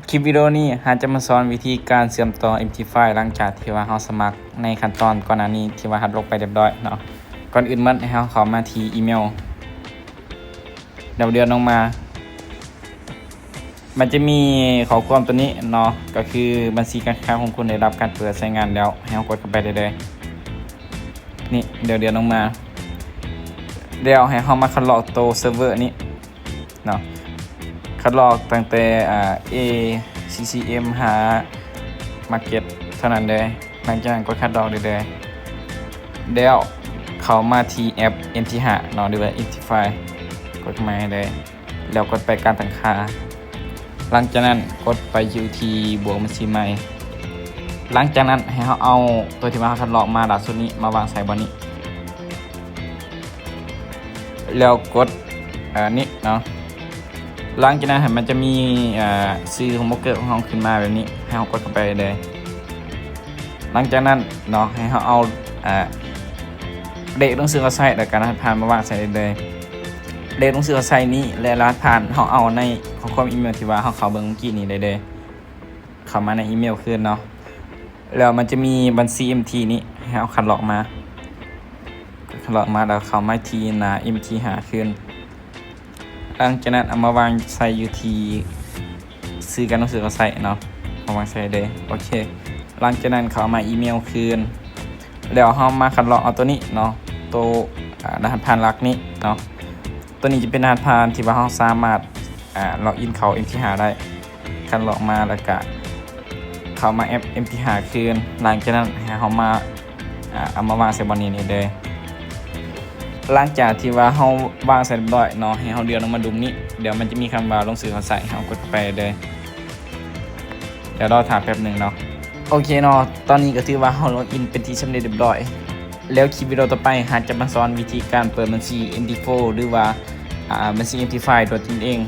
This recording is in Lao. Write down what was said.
ຄລິບວິດີໂອນີ້ ເຮົາຈະມາສອນວິທີການເຊື່ອມຕໍ່ ເອັມທີໄຟ ຫຼັງຈາກທີ່ວ່າເຮົາສະໝັກໃນຂັ້ນຕອນກ່ອນໜ້ານີ້ ທີ່ວ່າເຮົາລົງໄປຮຽບຮ້ອຍເນາະ. ກ່ອນອື່ນໝົດ ໃຫ້ເຮົາເຂົ້າມາທີ່ອີເມວ ແລ້ວເລື່ອນລົງມາ ມັນຈະມີຂໍ້ຄວາມຕົວນີ້ເນາະ ກໍຄືບັນຊີການຄ້າຂອງຄຸນໄດ້ຮັບການເປີດໃຊ້ງານແລ້ວ ໃຫ້ເຮົາກົດເຂົ້າໄປໄດ້ເລີຍ. ນີ້ ດຽວເລື່ອນລົງມາ ແລ້ວໃຫ້ເຮົາມາຄັດລອກໂຕເຊີເວີນີ້ເນາະ ຄັດລອກຕັ້ງແຕ່ ອາ ເອ ຊີ ຊີ ເອັມ ຫາ ມາເກັດ ເທົ່ານັ້ນເລີຍ. ຫຼັງຈາກນັ້ນກົດຄັດລອກໄດ້ເລີຍ ແລ້ວເຂົ້າມາທີ່ແອັບ ເອັມທີຫ້າ ເນາະ ຫຼືວ່າ ເອັມທີໄຟ ກົດເຂົ້າມາໃຫ້ເລີຍ ແລ້ວກົດໄປການຕັ້ງຄ່າ. ຫຼັງຈາກນັ້ນກົດໄປຢູ່ທີ່ບວກບັນຊີໃໝ່. ຫຼັງຈາກນັ້ນໃຫ້ເຮົາເອົາຕົວທີ່ວ່າເຮົາຄັດລອກມາລ່າສຸດນີ້ມາວາງໃສ່ບ່ອນນີ້ ແລ້ວກົດ ເອີ ນີ້ເນາະ. ຫຼັງຈາກນັ້ນມັນຈະມີ ເອີ ຊື່ຂອງໂບຣກເກີຂອງເຮົາຂຶ້ນມາແບບນີ້ ໃຫ້ເຮົາກົດເຂົ້າໄປເລີຍ. ຫຼັງຈາກນັ້ນເນາະ ໃຫ້ເຮົາເອົາ ເອີ ເລກໜັງສືເຂົ້າໃຊ້ ແລ້ວກະລະຫັດຜ່ານມາວາງໃສ່ເລີຍ. ເລກໜັງສືເຂົ້າໃຊ້ນີ້ ແລະ ລະຫັດຜ່ານ ເຮົາເອົາໃນຂໍ້ຄວາມອີເມວທີ່ວ່າເຮົາເຂົ້າເບິ່ງເມື່ອກີ້ນີ້ໄດ້ເລີຍ. ເຂົ້າມາໃນອີເມວຄືນເນາະ ແລ້ວມັນຈະມີບັນຊີ ເອັມທີ ນີ້ ໃຫ້ເຮົາຄັດລອກມາ ຄັດລອກມາ ແລ້ວເຂົ້າມາທີ່ໜ້າ ເອັມທີຫ້າ ຄືນ. ຫຼັງຈາກນັ້ນເອົາມາວາງໃສ່ຢູ່ທີ່ຊື່ການໜັງສືເຂົ້າໃຊ້ເນາະ ເອົາວາງໃສ່ເລີຍ. ໂອເຄ ຫຼັງຈາກນັ້ນເຂົ້າມາອີເມວຄືນ ແລ້ວເຮົາມາຄັດລອກເອົາໂຕນີ້ເນາະ ໂຕ ອາ ລະຫັດຜ່ານຫຼັກນີ້ເນາະ. ໂຕນີ້ຈະເປັນລະຫັດຜ່ານທີ່ວ່າເຮົາສາມາດ ອາ ລັອກອິນເຂົ້າ ເອັມທີຫ້າ ໄດ້. ຄັດລອກມາ ແລ້ວກະເຂົ້າມາແອັບ ເອັມທີຫ້າ ຄືນ. ຫຼັງຈາກນັ້ນໃຫ້ເຮົາມາ ອາ ເອົາມາວາງໃສ່ບ່ອນນີ້ນີ້ເດີ. ຫຼັງຈາກທີ່ວ່າເຮົາວາງໃສ່ຮຽບຮ້ອຍເນາະ ໃຫ້ເຮົາເລື່ອນລົງມາດຸມນີ້ ດຽວມັນຈະມີຄຳວ່າລົງຊື່ເຂົ້າໃຊ້ ໃຫ້ເຮົາກົດເຂົ້າໄປເດີ. ດຽວລໍຖ້າແປັບໜຶ່ງເນາະ. ໂອເຄເນາະ ຕອນນີ້ກໍຖືວ່າເຮົາລັອກອິນເປັນທີ່ສຳເລັດຮຽບຮ້ອຍ ແລ້ວຄລິບວິດີໂອຕໍ່ໄປ ເຮົາຈະມາສອນວິທີການເປີດບັນຊີ ເອັມທີໂຟ ຫຼືວ່າ ອາ ບັນຊີ ເອັມທີໄຟ ດ້ວຍຕົນເອງ.